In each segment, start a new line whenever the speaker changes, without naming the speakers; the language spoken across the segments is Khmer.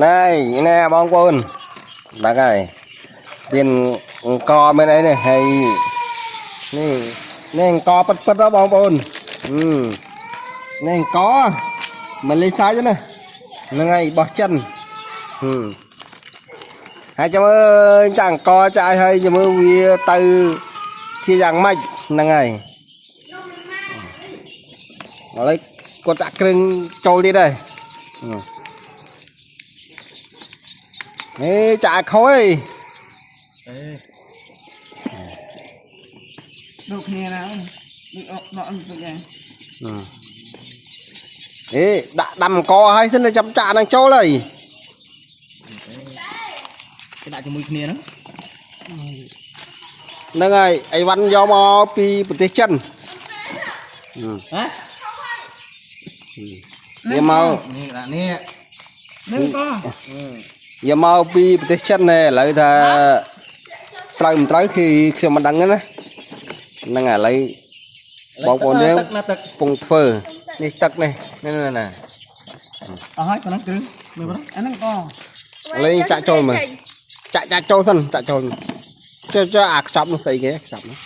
ណែណែបងប្អូនហ្នឹងហើយមានអង្គមានអីនេះហើយនេះនេះអង្គពិតពិតៗហ៎បងប្អូនអឺនេះអង្គមិនលេងសើចទេណាហ្នឹងហើយបោះចិនហឹមហើយចាំមើលចាអង្គចាយហើយចាំមើលវាទៅជាយ៉ាងម៉េចហ្នឹងហើយឥឡូវគាត់ចាក់គ្រឿងចូលទៀតហើយហឹម នេះចាក់ខូច
អេ
ដូចគ្នាណាដូចអកដកបន្តិចដែរ
អេដាក់ដាំអង្គហើយសិនចាំចាក់នឹងចូលហើយ
គេដាក់ជាមួយគ្នាហ្នឹង
ហ្នឹងហើយអីវ៉ាន់យកមកពីប្រទេសចិន
ហ៎
យកមក
នេះដាក់នេះ
នឹងក៏
យកមកពីប្រទេសចិនណែឥឡូវថាត្រូវមិនត្រូវគឺខ្ញុំមិនដឹងទេណាហ្នឹងហើយឥឡូវបងប្អូនយើង
ទឹកណាទឹក
ពងធ្វើនេះទឹកនេះនេះណាណា
អស់ហើយប៉ុណ្ណឹងគ្រឿងមើលប៉ុណ្ណឹង
អាហ្នឹងក៏
ឥឡូវចាក់ចូលមើលចាក់ចាក់ចូលសិនចាក់ចូលចុះចុះអាខ្ចប់នោះស្អីគេខ្ចប់នោះ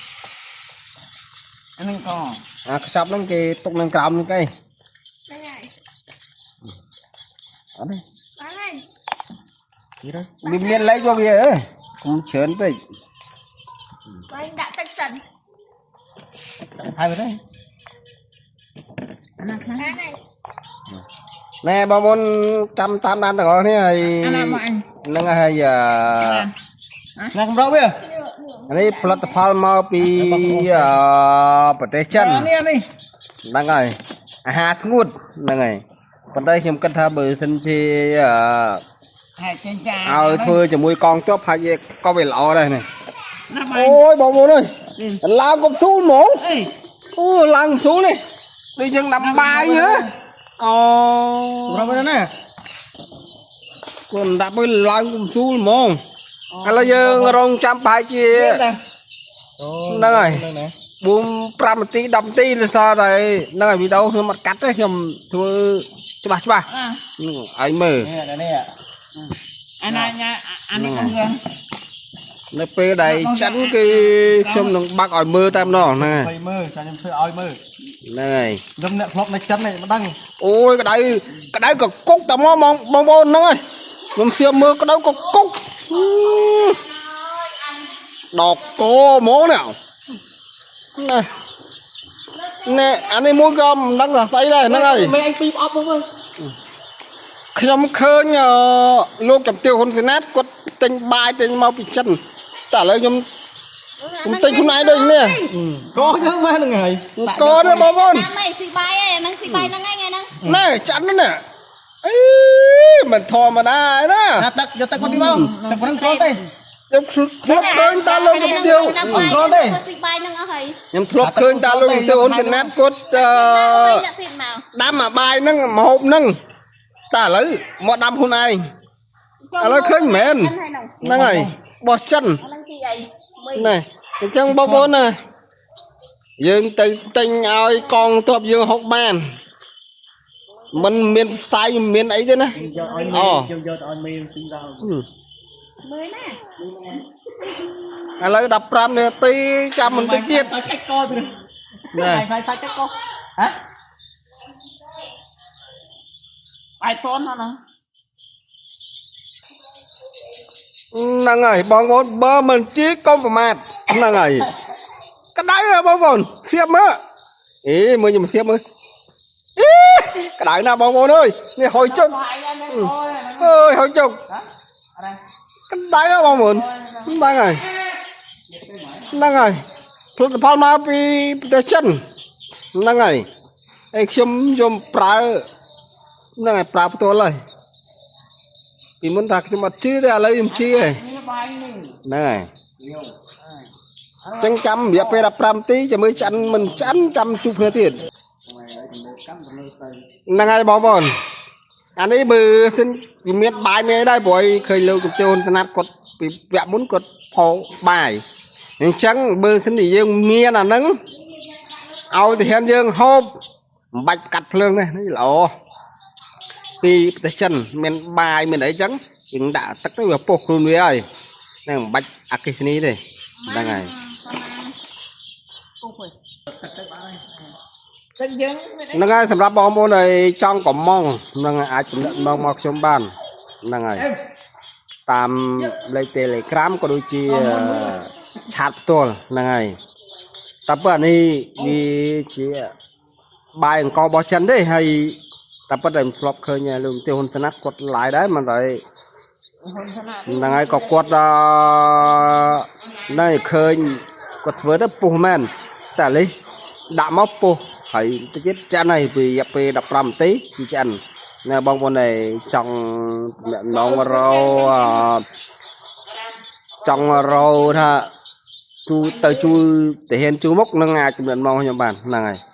អាហ្នឹងក៏
អាខ្ចប់ហ្នឹងគេទុកនៅក្រោមហ្នឹងគេ
ហ្នឹងហើយ
អត់ទេ
បានហើយ
ទៀតហើយ
វាមានលេខរបស់វាអើកុំច្រើនពេក
បានដាក់ទឹកសិន
ដាក់ថៃទៅទេ
អាណាខ្លះ
បានហើយ
ណែបងប្អូនចាំតាមដានទាំងអស់គ្នាហើយ
អាណាមកអញ
ហ្នឹងហើយអឺ
ណាកម្រវា
អានេះផលិតផលមកពីអឺប្រទេសចិន
នេះនេះ
ហ្នឹងហើយអាហារស្ងួតហ្នឹងហើយប៉ុន្តែខ្ញុំគិតថាបើសិនជាអឺ
ហើយចេញចា
ឲ្យធ្វើជាមួយកងទ័ពហើយក៏វាល្អដែរនេះ
ណាបាយ
អូយបងប្អូនអើយឡើងកុំស៊ូលហ្មង
អេ
អូឡើងកុំស៊ូលនេះដូចយើងដាំបាយហ៎អូ
កម្រវាណា
គាត់ដាក់មួយឡើងកុំស៊ូលហ្មងឥឡូវយើងរងចាំប្រហែលជា
ហ្នឹង
ហ្នឹងហើយ
ណា
4 5នាទី10នាទីដោយសារតែហ្នឹងហើយវីដេអូខ្ញុំអត់កាត់ទេខ្ញុំធ្វើច្បាស់ច្បាស់
អា
ហ្នឹងឲ្យមើល
នេះដាក់នេះ
អាណាញ៉ាអានេះកុំង
នៅពេលដែលចិនគឺខ្ញុំនឹងបាក់ឲ្យមើលតែម្ដងហ្នឹងហើយ
ឲ្យមើលចាខ្ញុំធ្វើឲ្យមើល
ហ្នឹងហើយ
ខ្ញុំអ្នកធ្លាប់នៅចិននេះមិនដឹង
អូយក្តៅក្តៅក៏គុកតែមកបងបងប្អូនហ្នឹងហើយខ្ញុំសៀមមើលក្តៅក៏គុកដកកហ្មងនេះណែណែអានេះមួយក៏មិនដឹងថាស្អីដែរហ្នឹងហើយ
មេអញពីរអប់មកមើល
ខ្ញុំឃើញអឺលោកជំទាវហ៊ុនសេណាតគាត់ទិញបាយទិញមកពីចិនតែឥឡូវខ្ញុំខ្ញុំទិញខ្លួនឯងដូចនេះ
កយើងមកហ្នឹងហើយក
នេះបងប្អូន
តាមអីស៊ីបាយឯហ្នឹងស៊ីបាយហ្នឹងឯងថ្ងៃហ្នឹង
ណែចាន់ណាស់អីមិនធម្មតាឯណា
ណាទឹកយកទឹកមកទីមកទឹកប៉ុណ្ណឹងគ្រាន់ទេ
ខ្ញុំធ្លាប់ឃើញតាលោកជំទាវ
គ្រាន់ទេ
ស៊ីបាយហ្នឹងអស់ហើយ
ខ្ញុំធ្លាប់ឃើញតាលោកជំទាវហ៊ុនសេណាតគាត់អឺ
ដាក់ទៀតមក
ដាំអាបាយហ្នឹងមកហូបហ្នឹងតែឥឡូវមកដាំខ្លួនឯងឥឡូវឃើញមែនហ្នឹងហើយបោះចិន
ហ្នឹងទីអីមួយ
ណែអញ្ចឹងបងប្អូនណាយើងទៅទិញឲ្យកងទ័ពយើងហុកបានมันមានផ្សាយមិនមានអីទេណា
យកឲ្យមេខ្ញុំយកទៅឲ្យមេស៊ីដល់
មើលណា
ឥឡូវ15នាទីចាំបន្តិចទៀត
កាច់កទៅ
ណែ
ផ្សាយកាច់កហ៎
បាយតនហ្នឹង
ហ្នឹងហើយបងប្អូនបើមិនជីកុំប្រមាថហ្នឹងហើយក្តៅហ៎បងប្អូនសៀបមើលអេមើលខ្ញុំសៀបមើលអេក្តៅណាស់បងប្អូនអើយនេះហុយជុក
បាយអាហ្នឹងអូយ
អើយហុយជុកក្តៅហ៎បងប្អូនហ្នឹងហើយហ្នឹងហើយផលិតផលមកពីប្រទេសចិនហ្នឹងហើយហើយខ្ញុំយកប្រើហ្នឹងហើយប្រើផ្ទាល់ហើយពីមុនថាខ្ញុំអត់ជឿទេឥឡូវខ្ញុំជឿហើយ
នេះបាយនេះ
ហ្នឹងហើយអញ្ចឹងចាំរយៈពេល15នាទីចាំមើលឆ្អិនមិនឆ្អិនចាំជួបគ្នាទៀតហ្នឹងហើយបងប្អូនអានេះបើសិនវាមានបាយមានអីដែរព្រោះឯងឃើញលោកជំទាវហ៊ុនស្នាតគាត់ពីវគ្គមុនគាត់ផោបាយអញ្ចឹងបើសិនជាយើងមានអាហ្នឹងឲ្យទាហានយើងហូបមិនបាច់កាត់ភ្លើងទេនេះល្អ ពីប្រទេសចិនមានបាយមានអីចឹងយើងដាក់ទឹកទៅវាពុះខ្លួនវាហើយហ្នឹងមិនបាច់អគ្គិសនីទេហ្នឹងហើយ
ពុះវិញ
ទឹកយើងមានអី
ហ្នឹងហើយសម្រាប់បងប្អូនដែលចង់កំងហ្នឹងហើយអាចទំនាក់ទំនងមកខ្ញុំបានហ្នឹងហើយតាមលេខ Telegram ក៏ដូចជាឆាតផ្ទាល់ហ្នឹងហើយតែប៉ុន្តែនេះវាជាបាយអង្គរបស់ចិនទេហើយតែប៉ុន្តែខ្ញុំធ្លាប់ឃើញលោកទាហ៊ុនសណាត់គាត់ឡាយដែរមិនតែ
ហ៊ុនសែន
ហ្នឹងហើយក៏គាត់ណែឃើញគាត់ធ្វើទៅពុះមែនតែនេះដាក់មកពុះហើយតិចទៀតឆ្អិនហើយពីរយៈពេល15នាទីគឺឆ្អិនណែបងប្អូនដែលចង់អ្នកនងរោចង់រោថាជួយទៅជួយទាហានជួយមុខនឹងអាចចំណិនមកខ្ញុំបានហ្នឹងហើយ។